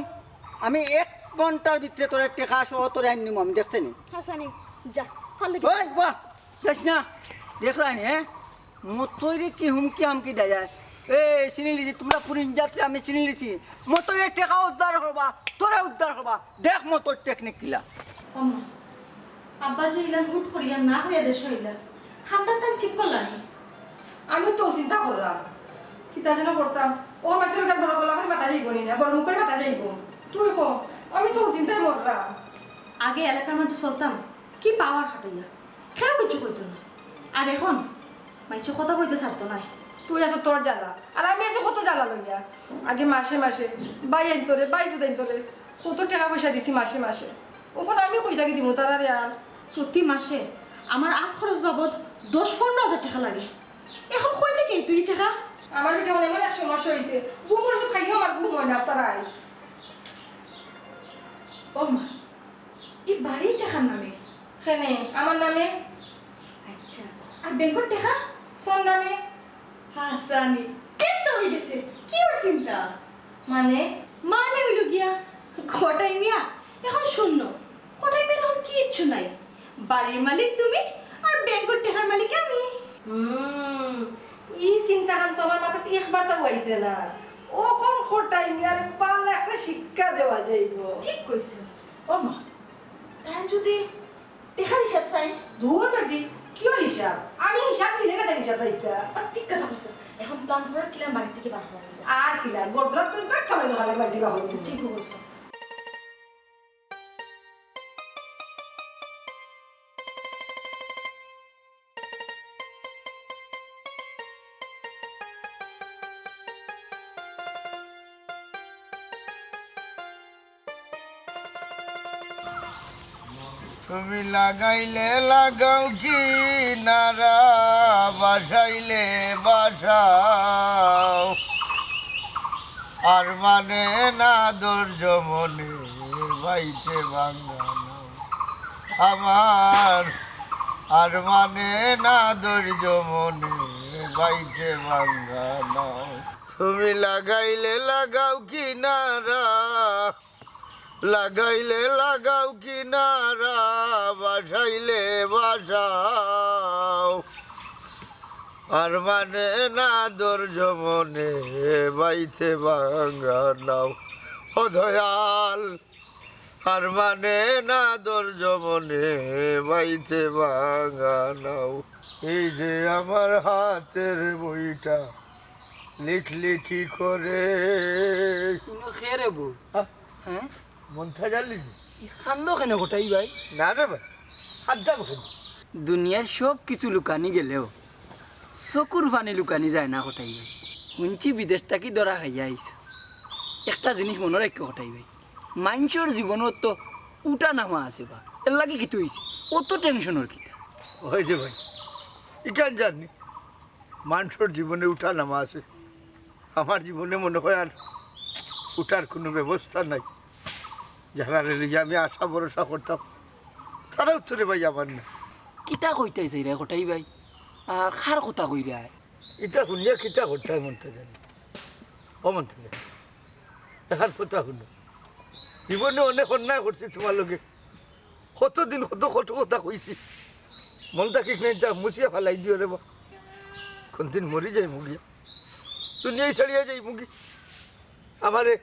আমি এক ঘন্টার ভিতরে তোর টেকা সহ তোরে আনি নিমু আমি, দেখতে নি। হাসানি, যা, পারলে কিছু ওই, বাহ, দেখ না, দেখলা নি, হ্যাঁ? মতইরে কি হুমকি হামকি দেয় যায়। এ, চিনি লিছি, তোমরা পুরিন যাত্রী আমি চিনি লিছি। মতইরে টেকা উদ্ধার করবা, তোরে উদ্ধার করবা। দেখ মতর technique কিলা। আম্মা, আব্বা যে ইলান হুট করিয়া না কইয়া দেশ হইলা, খান্দান তাই ঠিক করলা নি? আমি তো চিন্তা করলাম, কিতা যেন করতাম। ও মাছের কাছে বড় গলা করে মাথা যাইব নি না, বড় মুখ করে মাথা যাইব। তুই কো, আমি তো চিন্তায় মরলাম। আগে এলাকার মধ্যে চলতাম, কি পাওয়ার খাটাইয়া, কেউ কিছু কইতো না। আর এখন মাইনষে কথা কইতে ছাড়তো নায়। তুই আছো তোর জ্বালা, আর আমি আছি কত জ্বালা লইয়া। আগে মাসে মাসে বাই আইনতো রে, বাই ফুদাইনতো রে, কত টেকা পয়সা দিছি মাসে মাসে। অখন আমি কই থাকি দিমু তারারে আর? প্রতি মাসে আমার আত খরচ বাবদ দশ পনরো হাজার টেকা লাগে। এখন কই থাকি তুই টেকা? আমার ভিতরে মনে মনে এক সমস্যা হইছে, ঘুমর ওষুধ খাইও আমার ঘুম হয় না তারাই। ও মা, ই বাড়ি টেকার নামে? কেনে, আমার নামে। আচ্ছা, আর ব্যাংকর টেকা? তোর নামে। হাসানি, এত হয়ে গেছে, কি ওর চিন্তা? মানে? মানে হইল গিয়া, কটাই মিয়া এখন শূন্য, কটাই মিয়ার এখন কিচ্ছু নাই। বাড়ির মালিক তুমি, আর ব্যাংকর টেকার মালিক আমি। হুম, ই চিন্তা খান তো আমার মাথাত একবার তো আইছে না। অখন কটাই মিয়ার পাল্লা একটা শিক্ষা দেওয়া যাইব। ঠিক কইছো। ও মা, তাই যদি টেকার হিসাব চাই? দূর বেটি, কিওর হিসাব? আমি হিসাব দিলে না, তাই হিসাব চাইতা। আর ঠিক কথা কইছো। এখন plan করো, কিলা বাড়ি থাকি বার করা যায়। আর কিলা, গদরাত তো কাজ করে দোকানে বাড়ি দিবা হলো। ঠিক কইছো। তুমি লাগাইলে লাগাও কিনারা, বাসাইলে বাসাও, আর মানে না ধৈর্য মনে, বাইতে ভাঙ্গা নাও। আমার আর মানে না ধৈর্য মনে, বাইতে ভাঙ্গা নাও। তুমি লাগাইলে লাগাও কিনারা, লাগাইলে লাগাও কিনারা, বাসাইলে বাসাও, আর মানে না ধৈর্য মনে, বাইতে ভাঙ্গা নাও। ও দয়াল, আর মানে না ধৈর্য মনে, বাইতে ভাঙ্গা নাও। এই যে আমার হাতের বইটা, লিখলি কি করে? ইনো কে রে বউ? হ্যাঁ? হ্যাঁ? মন্তাজ আলী নি? ই কান্দো কেনে কটাই ভাই? না রে ভাই, কান্দাম কেনে? দুনিয়ার সব কিছু লুকানি গেলেও চকুর পানি লুকানি যায় না কটাই ভাই। হুনছি বিদেশ থাকি ধরা খাইয়া আইছো। একটা জিনিস মনো রাখিও কটাই ভাই, মানষর জীবনও তো উঠা নামা আছে বা, এর লাগি কিতা অইছে? অত tension-র কিতা? ওই রে ভাই, ইখান জানি, মানষর জীবনে উঠা নামা আছে। আমার জীবনে মনে হয় আর উঠার কুনু ব্যবস্থা নাই। যারারে লইয়া আমি আশা ভরসা করতাম, তারাও তো রে ভাই আমার না। কিতা কইতায় চাইরায় কটাই ভাই? আর কার কথা কইরায়? ইতা হুনিয়া কিতা করতায় মন্তাজ আলী? ও মন্তাজ আলী, এখান কথা হুনো। জীবনে অনেক অন্যায় করছি তুমার লগে। কতদিন কত কটু কথা কইছি। মন থাকি কিনা ইতা মুছিয়া ফালাই দিও রে বা। কুনদিন মরি যাইমু গিয়া। দুনিয়াই ছাড়িয়া যাইমু গি। আমারে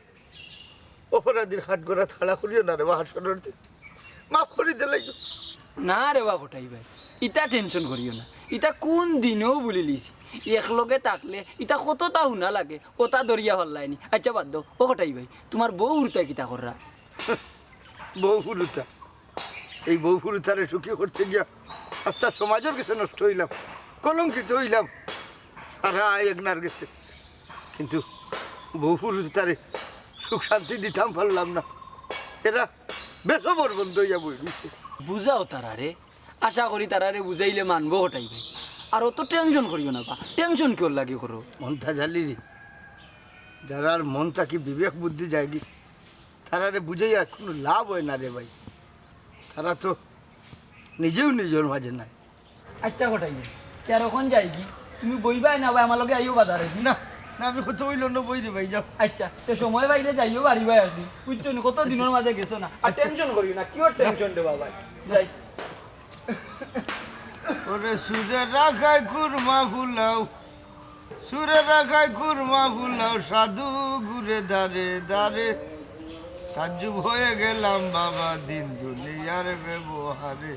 অপরাধীর কাঠগড়াত খাড়া করিও না রে বা, হাশরর দিন। মাফ করি দিলাইও। না রে বা কটাই ভাই, ইতা tension করিও না। ইতা কুন দিনও ভুলিলিছি। একলগে থাকলে ইতা কততা হুনা লাগে, অতা ধরিয়া ফারলায়নি। আইচ্ছা বাদ দেও, ও কটাই ভাই, তুমার বউ হুরুতায় কিতা কররা? বউ হুরুতা, এই বউ হুরুতারে সুখী করতে গিয়া আস্তা সমাজর গেছে নষ্ট অইলাম, কলঙ্কিত অইলাম। আর আয় একনার গেছে। কিন্তু বউ হুরুতারে সুখ শান্তি দিতাম পারলাম না। এরা বেসবর বন্ধ অইয়া বই রইছে। বুঝাও তারারে, আশা করি তারারে বুঝাইলে মানবো কটাই ভাই। আর অত tension করিও না বা, tension কিওর লাগি করো? মন্তাজ আলী রে, যারার মন থাকি বিবেক বুদ্ধি যায়গি, তারারে বুঝাইয়া কুনু লাভ অয় না রে ভাই। তারা তো নিজেউ নিজর মাঝে নাই। আইচ্ছা কটাই ভাই, তে আর অখন যাইগি? তুমি বইবায় না বা আমার লগে আইও বাজারে দি? না, না, আমি কত অইলো না বই রে ভাই, যাও। আইচ্ছা, তে সময় পাইলে যাইও বাড়ি ভাই আর দি। বুঝছো নি, কত দিনর মাঝে গেছো না। আর আইচ্ছা। Tension করিও না, কিওর tension রে বাবা? যাই। ওরে সুরে রাখায় কুরমা ফুলাও, সুরে রাখায় কুরমা ফুলাও, সাধু ঘুরে দারে দারে। তাজ্জুব হয়ে গেলাম বাবা দিন দুনিয়ার ব্যবহারে,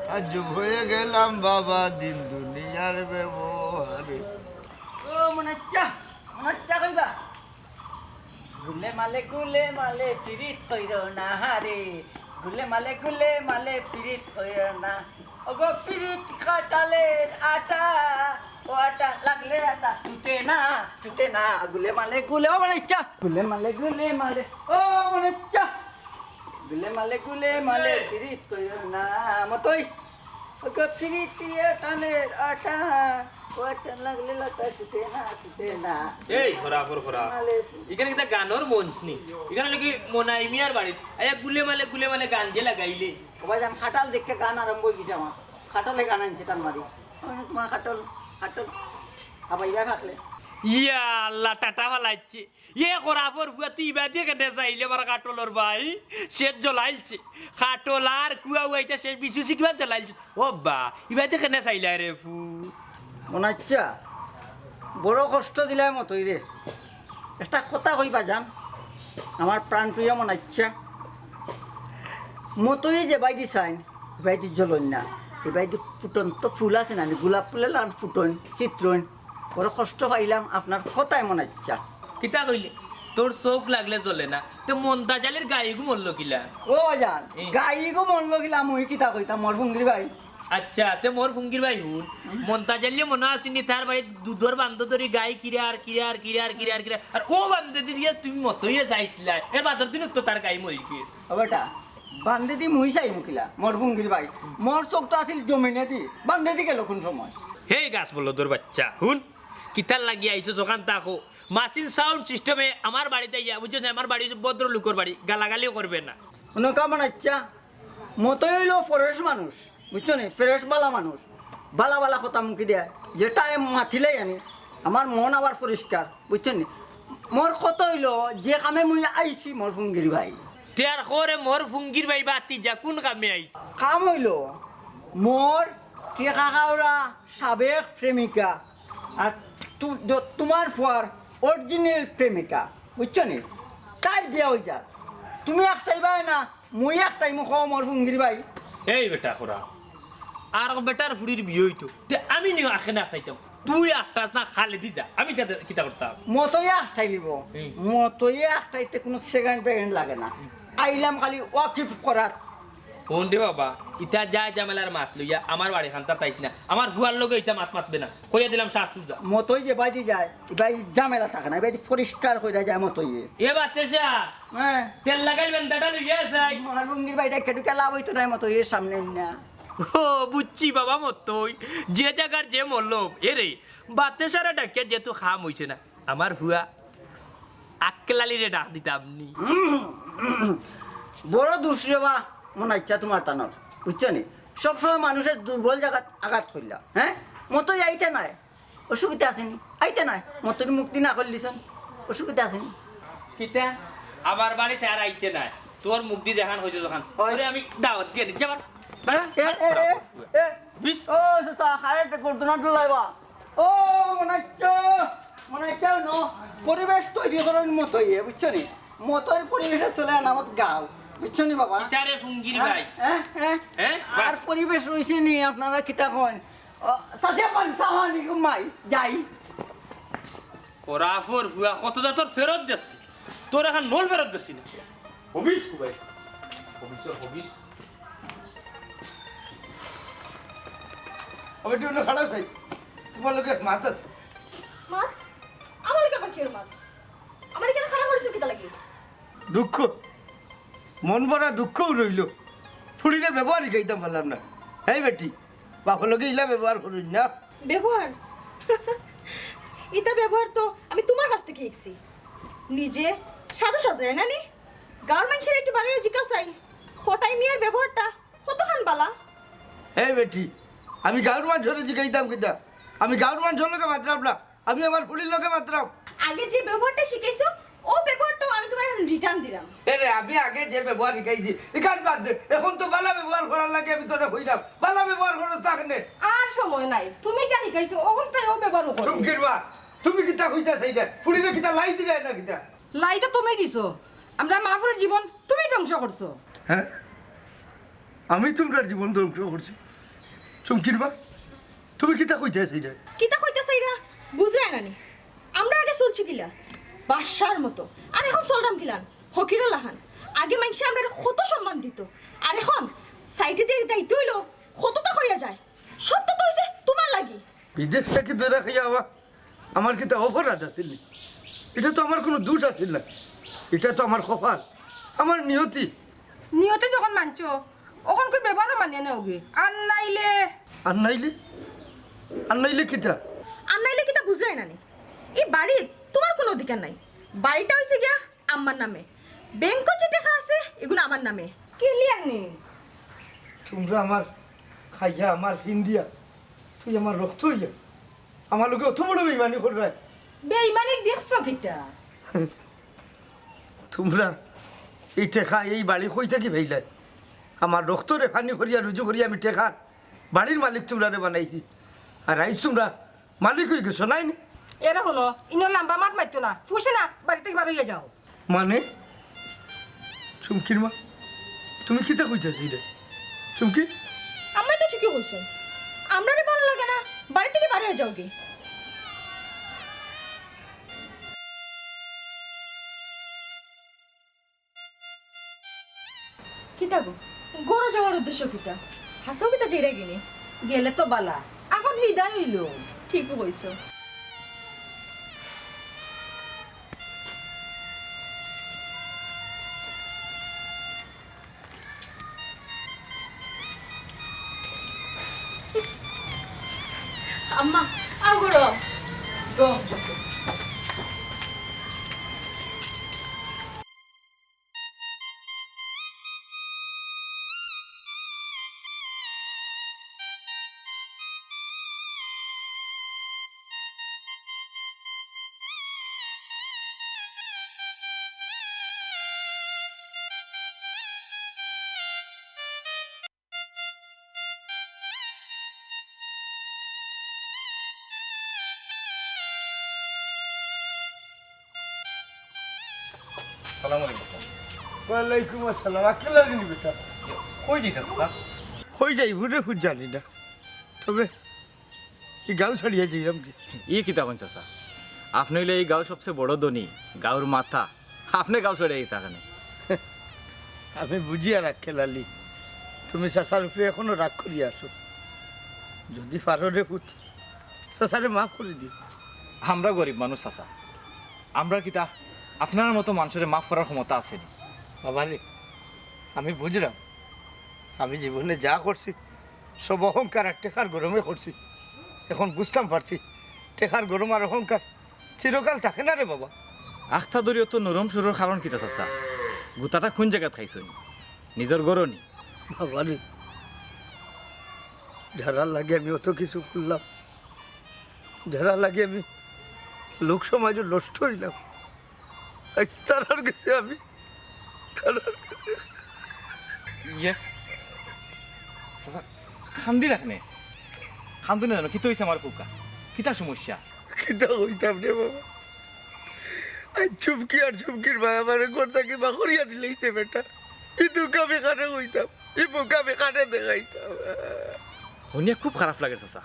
তাজ্জুব হয়ে গেলাম বাবা দিন দুনিয়ার ব্যবহারে। ও মনাচ্চা, মনাচ্চা কইবা? গুলে মালে গুলে মালে পিরিত কইরো না হারে, গুলে মালে গুলে মালে পিরিত কইরো না। ওগো পিরিত কাটালের আটা, ও আটা লাগলে আটা ছুটে না, ছুটে না। গুলে মালে গুলে, ও মনাচ্চা। গুলে মালে গুলে মালে, ও মনাচ্চা। গুলে মালে গুলে মালে পিরিত কইরো না। মতই। ওগো পিরিতি টানের আটা, ও আটা লাগলে লাটা ছুটে না, ছুটে না। এই, খরা, খর, খরা। মালে। ইখান কিতা গানর মঞ্চ নি? ইখান লাগি মনাই মিয়ার বাড়িত। আইয়া গুলে মালে, গুলে মালে গান যে লাগাইলে। ও ভাইজান, খাটাল দেখে গান আরম্ভ অই গেছে আমার। খাটালে গান আনছে তার মারি। আমি তুমার খাটল, খাটল। আবার ইবা থাকলে। ইয়া আল্লাহ, টাটা ফালাইছে। ইয়ে খরাফর ফুয়া, তুই ইবাদি কেনে চাইলে আমার খাটলর ভাই? সে জ্বলাইলছে। খাটল আর কুয়া উয়াইতা সে বিচু সিটুয়ান জ্বলাইলছে। ও বা, ইবাদি কেনে চাইলে রে ফু? মনাচ্চা, বড় কষ্ট দিলায় মতই রে। একটা কথা কইবা জান, আমার প্রাণপ্রিয় মনাচ্চা। মতই যে বাইদি চাইন, বাইদি জ্বলইন না। এবার যে ফুটন্ত ফুল আছে না, গোলাপ ফুলের লান ফুটন, চিত্রন, বড় কষ্ট পাইলাম আপনার কথায় মনাইচ্ছা। কিতা কইলে? তোর চউখ লাগলে জ্বলে না। তে মন্তাজ আলীর গাইগু মরলো কিলা? ও বাজান, এ। গাইগু মরলো কিলা, মুই কিতা কইতাম, মোর ফুঙ্গির ভাই। আচ্ছা, তে মোর ফুঙ্গির ভাই হুন, মন্তাজ আলীয়ে মনো আছেনি তার বাড়িত দুধর বান্দে ধরি গাই কিরার, কিরার, কিরার, কিরার, কিরার। আর ও বান্দেদি দিয়া তুমি মতইয়ে চাইছিলা, এর বাদর দিন তো তার গাই মরি গিয়ে। ও বেটা, বান্দেদি মুই চাইমু কিলা, মোর ফুঙ্গির ভাই। মোর চউখ তো আছিল জমিনেদি, বান্দেদি গেল কোন সময়? হে গাছ বলদর বাচ্চা, হুন, কিতার লাগি আইছো যখন তাকো, মাসিন সাউন্ড সিস্টেমে আমার বাড়িত আইয়া, বুঝছো না, আমার বাড়ি অইছে ভদ্রলোকর বাড়ি, গালাগালিও করবে না। হুনো কামন আচ্ছা, মতই অইলো ফ্রেশ মানুষ, বুঝছো নি? ফ্রেশ বালা মানুষ, বালা বালা কথা মুখে দেয়, যেটা মাতিলেই আমি, আমার মন আবার পরিষ্কার, বুঝছো নি? মোর কথা অইলো, যে কামে মুই আইছি মোর ফুঙ্গির ভাই। তে আর করে মোর ফুঙ্গির ভাই বাতি যা, কোন কামে আই? কাম অইলো, মোর টেকা খাওরা সাবেক প্রেমিকা, আর তু-, য-, তোমার ফুয়ার অরিজিনাল প্রেমিকা, বুঝছো নি? তার বিয়া অই যার। তুমি একটাইবায় না, মুই একটাইমু, কও মোর ফুঙ্গির ভাই। এই বেটা খরা, আর বেটার ফুড়ির বিয়া অইতো, তে আমি নিও আখে না একটাইতাম। তুই একটাস না, খালেদি যা, আমি কিতা, কিতা করতাম? মতই একটাইলিবো। হুম। মতই একটাইতে কোনো সেকেন্ড পেকেন্ড লাগে না। আইলাম খালি ওয়াকিফ করার। হুন রে বাবা, ইতা যা ঝামেলার মাত লইয়া আমার বাড়ি খান্তা তাইস না। আমার ফুয়ার লগে ইতা মাত মাতবে না। কইয়া দিলাম শাহ সুজা। মতই যে বাইদি যায়, ইবাই ঝামেলা থাকে না, ইবাই পরিষ্কার কইরা যায় মতইয়ে। এ বাতেশা, হ্যাঁ। তেল লাগাইল বেন্দাটা লইয়া যাই। মার ভঙ্গির বাইটা কেটু কেলা বইতো নাই মতইয়ের সামনে না। ও, বুঝছি বাবা মতই, যে জাগার যে মলম। এ রে, বাতেশারে ডাকিয়া যেহেতু খাম অইছে না, আমার ফুয়া আকলালিরে ডাক দিতাম নি। বড় দুষ রে বা, মনাইচ্ছা তোমার তানর, বুঝছো নি? সবসময় মানুষের দুর্বল জাগাত আঘাত করলা, হ্যাঁ? মতই আইতে নাই, অসুবিধা আছেনি? আইতে নাই, মতই মুক্তি না করলিছন, অসুবিধা আছেনি? কিতা? আমার বাড়িত আর আইতে নাই, তোর মুখদি যেখান কইছে যখন, ওই। তোরে আমি দাওয়াত দিয়া নিচ্ছি আবার। হ্যাঁ? এ, এ, এ, এ, বিশ। ও, চাচা, হায়, একটা ঘটনা তো লাইবা। ও, মনাইচ্ছা, মনাইচ্ছা, ন, পরিবেশ তৈরি করার মতই, বুঝছো নি? মতর পরিবেশে চলে আনামত গাও, বুঝছো নি বাবা? ইতারে ফুঙ্গির হ্যাঁ, ভাই। হ্যাঁ, হ্যাঁ। হ্যাঁ? আর পরিবেশ রইছে নি, আপনারা কিতা কন? ও, চাচা, পান, সালাম আলাইকুম, মাই, যাই। ওরা ফোর ফুয়া, কত জাতর ফেরত দিছি, তোর এখন নোল ফেরত দিছি না। হবিস কো ভাই, হবিস, হবিস। আমি একটু অন্য খারাপ চাই, তোমার লগে মাত আছে। মাত? আমার লগে আবার কিওর মাত? আমার এখানে খারাপ করেছো কিতা লাগি? দুঃখ, মন ভরা দুঃখও রইল। ফুড়িরে ব্যবহার শিখাইতাম পারলাম না। এই বেটি, বাপর লগে ইলা ব্যবহার করইন না। ব্যবহার? ইতা ব্যবহার তো আমি তোমার কাছ থেকে শিখছি। নিজে সাধু সাজরায় না নি? গাঁওর মানুষের একটু বাড়িয়ে জিজ্ঞাসাই, কটাই মিয়ার ব্যবহারটা কতখান বালা? এই বেটি, আমি গাঁওর মানুষরে জিগাইতাম কিতা? আমি গাঁওর মানুষর লগে মাতরাম না, আমি আমার ফুড়ির লগে মাতরাম। আগে যে ব্যবহারটা শিখাইছো, ও ব্যবহারটাও আমি তোমার এখন রিটার্ন দিলাম। এরে, আমি আগে যে ব্যবহার শিখাইছি, ইখান বাদ দে। এখন তো বালা ব্যবহার করার লাগি আমি তোরে কইলাম, বালা ব্যবহার করো তাহলে। আর সময় নাই, তুমি যা শিখাইছো, অখন তাই ও ব্যবহারও করো। চুমকির মা, তুমি কিতা কইতা চাইলে? ফুড়িরে কিতা লাই দিলে না কিতা? লাই তো তুমি দিছো। আমরা মা ফুড়ির জীবন তুমি ধ্বংস করছো। হ্যাঁ, আমি তোমরার জীবন ধ্বংস করছি। চুমকির মা, তুমি কিতা কইতা চাইলে? কিতা কইতা চাইরা? বুঝরায় না নি? আমরা আগে চলছি কিলা? বাদশার মতো। আর এখন চলরাম কিলান? ফকিরর লাখান। আগে মাইনষে আমরারে কত সম্মান দিত। আর এখন সাইডে দিয়া যাইতে অইলো, কততা কইয়া যায়। সবতা তো অইছে তোমার লাগি। বিদেশ থাকি ধরা খাইয়া আবার আমার কিতা অপরাধ আছিল নি? ইটা তো আমার কুনু দুষ আছিল না, ইটা তো আমার কপাল, আমার নিয়তি। নিয়তি যখন মানছো, অখন করি ব্যবহারও মানিয়া নেওগি। আর নাইলে? আর নাইলে? আর নাইলে কিতা? আর নাইলে কিতা বুঝরায় না নি? ই বাড়িত তোমার কুনু অধিকার নাই। বাড়িটা অইছে গিয়া আম্মার নামে। ব্যাংকো যে টেকা আছে, ইগুন আমার নামে। ক্লিয়ার নি? তুমরা আমার খাইয়া, আমার ফিন্দিয়া, তুই আমার রক্ত অইয়া, আমার লগে অত বড় বেইমানি কররায়। বেইমানি দেখছো কিতা? তুমরা এই টেকা, এই বাড়ি কই থাকি পাইলায়? আমার রক্তরে পানি করিয়া, রুজি করিয়া আমি টেকার বাড়ির মালিক তুমরারে বানাইছি। আর আইজ তুমরা মালিক অইগেছো, নায় নি? এরে হুনো, ইনো লাম্বা মাত মাতিও না। ফুসে না, বাড়ি থাকি বার অইয়া যাও। মানে? চুমকির মা, তুমি কিতা কইতাছো ইটা? চুমকি? আম্মায় তো ঠিকই কইছইন, আমরারে ভালা লাগে না, বাড়ি থাকি বার অই যাওগি। কিতা গো, ঘরো যাওয়ার উদ্দেশ্য কিতা? হাছাউ কিতা যাইরায়গিনি? গেলে তো ভালা, আফত বিদায় অইলো। ঠিকউ কইছো। আম্মা, আও ঘরো। সালাম আলাইকুম। ওয়ালাইকুম আসসালাম। আক্কেল আলী নি বেটা? কই যাইতা চাচা? কই যাইমু রে, হুত জানি না। তবে ই গাঁও ছাড়িয়া যাইরাম যে। ই কিতা কইন চাচা? আপনে অইলা ই গাঁওর সবচে বড় ধনী, গাঁওর মাথা। আপনে গাঁও ছাড়িয়া যাইতা কেনে? আমি বুঝিয়ার আক্কেল আলী, তুমি চাচার উপরে এখনো রাগ করিয়া আছো। যুদি পারো রে পুত, চাচারে মাফ করি দিও। আমরা গরিব মানুষ চাচা, আমরার কিতা আপনারার মতো মানষরে মাফ করার ক্ষমতা আছে নি? বাবা রে, আমি বুঝরাম, আমি জীবনে যা করছি সব অহংকার আর টেকার গরমে করছি। এখন বুঝতাম পারছি, টেকার গরম আর অহংকার চিরকাল থাকে না রে বাবা। আখতা ধরি অত নরম সুরর কারণ কিতা চাচা? গুতাটা কুন জাগাত খাইছইন? নিজর ঘরো নি? বাবা রে, যারার লাগি আমি অত কিছু করলাম, যারার লাগি আমি লোক সমাজো নষ্ট অইলাম, আইজ তারার গেছে আমি, তারার গেছে। ইয়ে, চাচা, কান্দিরা কেনে? কান্দো না যেন, কিতা অইছে আমার কউক্কা? কিতা সমস্যা? কিতা কইতাম রে বাবা, আইজ চুমকি আর চুমকির ভাই আমারে ঘর থাকি বার করিয়া দিলাইছে বেটা। ই দুখ আমি কারে কইতাম, ই মুখ আমি কারে দেখাইতাম? হুনিয়া খুব খারাপ লাগের চাচা,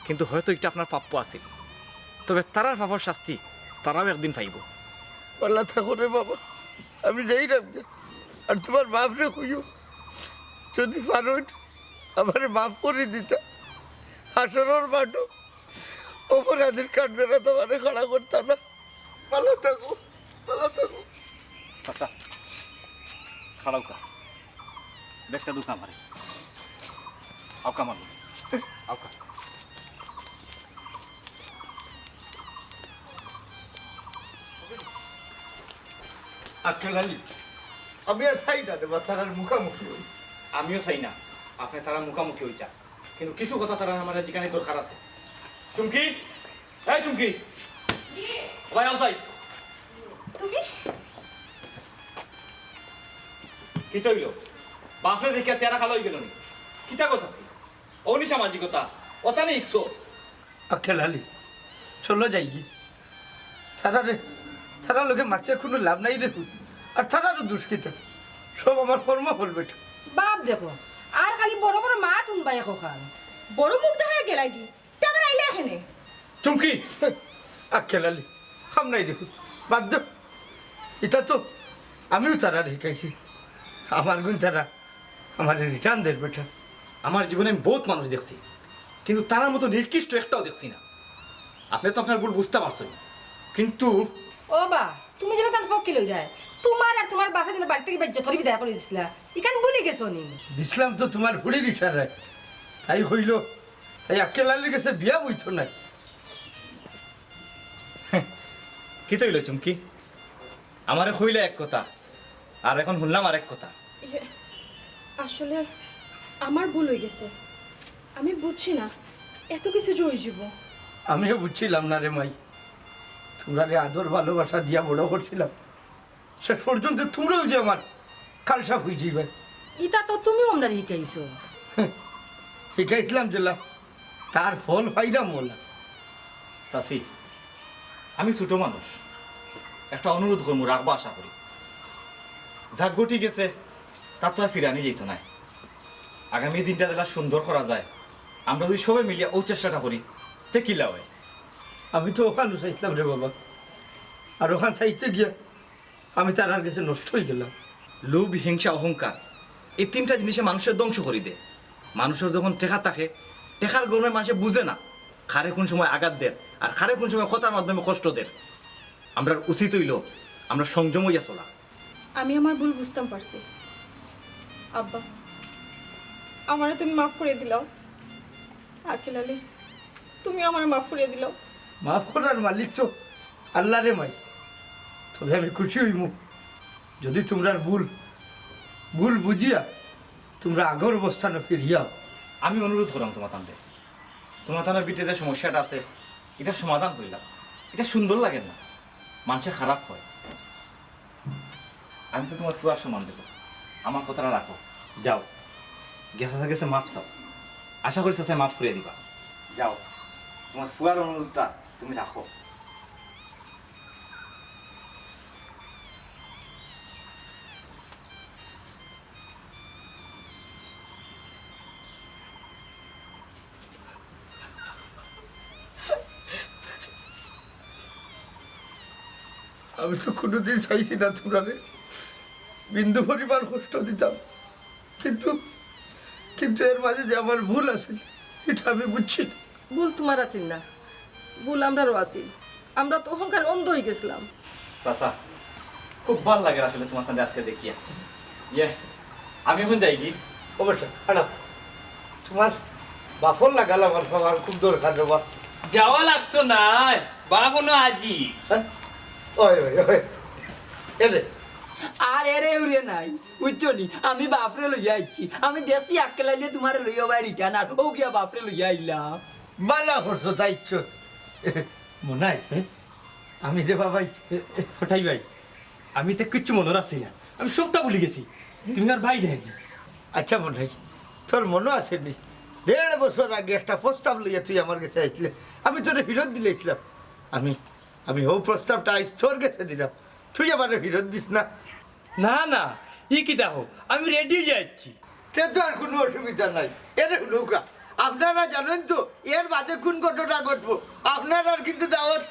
কিন্তু হয়তো ইটা আপনার প্রাপ্য আছিল। তবে তারার পাপর শাস্তি তারাও একদিন পাইবো। ভালা থাকো রে বাবা, আমি যাইরাম গি। আর তুমার বাপরে কইও, যুদি পারইন আমারে মাফ করি দিতা, হাশরর মাঠো অপরাধীর কাঠগড়াত আমারে খাড়া করতা না। ভালা থাকো, ভালা থাকো। আচ্ছা, খাড়াউক্কা। ব্যাগটা দুকা আমারে। আউক্কা আমার লগে। আউক্কা। আক্কেল আলী, আমি আর চাই না রে বা তারার মুখামুখি অই। আমিও চাই না আপনে তারার মুখামুখি অইতা। কিন্তু কিছু কথা তারার আমারে জিকানির দরকার আছে। চুমকি, এই চুমকি। জি। ভাই, আও চাই। তুমি? কিতা অইলো? বাপরে দেখিয়া চেহারা কালা অইগেলো নি? কিতা কথা আছে? অউ নি সামাজিকতা, অতা নি ইকছো। আক্কেল আলী, চলো যাইগি। তারারে, তারার লগে মাতিয়া কুনু লাভ নাই রে পুত। আর তারারও দুষ কিতা? সব আমার কর্মফল বেটা। বাপ দেখো, আর খালি বড় বড় মাত হুনবায় একখান। বড় মুখ দেখাইয়া গেলায়গি, তে আবার আইলা কেনে? চুমকি! আক্কেল আলী, কাম নাই রে পুত, বাদ দেও। ইতা তো আমিও তারারে হিকাইছি। আমার গুন তারা আমারে return দের বেটা। আমার জীবনে আমি বউত মানুষ দেখছি, কিন্তু তারার মতো নিকৃষ্ট একটাও দেখছি না। আপনে তো আপনার ভুল বুঝতা পারছইন, কিন্তু ও বা, তুমি যেন তান পক্ষে লই যায়, তুমার আর তুমার বাপে যেন বাড়ি থাকি বাইজ্জত করি বিদায় করি দিছলা, ইখান ভুলি গেছো নি? দিছলাম তো তুমার ফুড়ির ইশারায়। তাই কইলো, তাই আক্কেল আলীর গেছে বিয়া বইতো নায়। কিতা অইলো চুমকি? আমারে কইলা এক কথা, আর এখন হুনলাম আরেক কথা। ইয়ে, আসলে আমার ভুল অইগেছে, আমি বুঝছি না এত কিছু যে অইযিবো। আমিও বুঝছিলাম না রে মাই, তুমরারে আদর ভালোবাসা দিয়া বড় করছিলাম, শেষ পর্যন্ত তুমরাও যে আমার কালসাপ অইযিবায়। ইতা তো তুমিও আমরারে হিকাইছো। হিকাইছলাম যেলা, তার ফল পাইরাম অলা। চাচি, আমি ছোট মানুষ, একটা অনুরোধ করমু, রাখবা আশা করি। যা ঘটি গেছে, তার তো আর ফিরানি যাইতো নায়। আগামী দিনটা যেলা সুন্দর করা যায়, আমরা যদি সবে মিলিয়া অউ চেষ্টাটা করি, তে কিলা অয়? আমি তো অখান চাইছলাম রে বাবা, আর অখান চাইতে গিয়া আমি তারার গেছে নষ্ট অইগেলাম। লোভ, হিংসা, অহংকার, এই তিনটা জিনিসে মানুষরে ধ্বংস করি দেয়। মানুষর যখন টেকা থাকে, টেকার গরমে মানষে বুঝে না কারে কুন সময় আঘাত দের আর কারে কুন সময় কথার মাধ্যমে কষ্ট দের। আমরার উচিত অইলো আমরা সংযম অইয়া চলা। আমি আমার ভুল বুঝতাম পারছি। আব্বা, আমারে তুমি মাফ করি দিলাও। আক্কেল আলী, তুমি আমারে মাফ করি দিলাও। মাফ করার মালিক তো আল্লাহ রে মাই। তবে আমি খুশি অইমু যদি তুমরার ভুল, ভুল বুঝিয়া তুমরা আগর অবস্থানো ফিরিয়া আও। আমি অনুরোধ করলাম তুমাতানরে, তুমাতানর ভিতরে যে সমস্যাটা আছে, ইটা সমাধান করিলাও। ইটা সুন্দর লাগে না, মানষে খারাপ কয়। আমি তো তুমার ফুয়ার সমান দেখো, আমার কথাটা রাখো। যাও, গেছে গেছে মাফ চাও, আশা করি চাচায় মাফ করিয়া দিবা। যাও, তুমার ফুয়ার অনুরোধটা তুমি রাখো। আমি তো কুনুদিন চাইছি না তুমরারে বিন্দু পরিমাণ কষ্ট দিতাম, কিন্তু, কিন্তু এর মাঝে যে আমার ভুল আছিল, ইটা আমি বুঝছি না। ভুল তুমার আছিল না, ভুল আমরারও আছিল। আমরা তো অহংকার অন্ধ অইগেছলাম। চাচা, খুব ভালা লাগের আসলে তুমাতানরে আজকে দেখিয়া। ইয়ে, আমি অখন যাইগি। ও বেটা, খাড়াও। তুমার বাফর লাগাল আমার, আমার খুব দরকার রে বা। যাওয়া লাগতো নায়, বাফ অনো আজি। হ্যাঁ? ওই, ওই, ওই। এরে। আর এরে উরে নাই, বুঝছো নি? আমি বাফরে লইয়া আইছি। আমি দেখছি আক্কেল আলীয়ে তুমারে লইয়া বায় return আর, অউ গিয়া বাফরে লইয়া আইলাম। ভালা করছো, যাইছো। মনাই, আমি রে বাবাই। কটাই ভাই, আমি তো কিচ্ছু মনো রাখছি না, আমি সবটা ভুলি গেছি। তুমি আর ভাই দেন। আচ্ছা মনাই, তোর মনো আছে নি? দেড় বছর আগে একটা প্রস্তাব লইয়া তুই আমার গেছে আইছলে, আমি তোরে ফিরত দিলাইছলাম। আমি, আমি অউ প্রস্তাবটা আইজ তোর গেছে দিলাম, তুই আমারে ফিরত দিস না। না, না, ই কিতা কও? আমি ready অইয়া আইছি। তে তো আর কুনু অসুবিধা নাই। এরে হুনউক্কা, আপনারা জানইন তো এর বাদে কুন ঘটনা ঘটবো। আপনারার কিন্তু দাওয়াত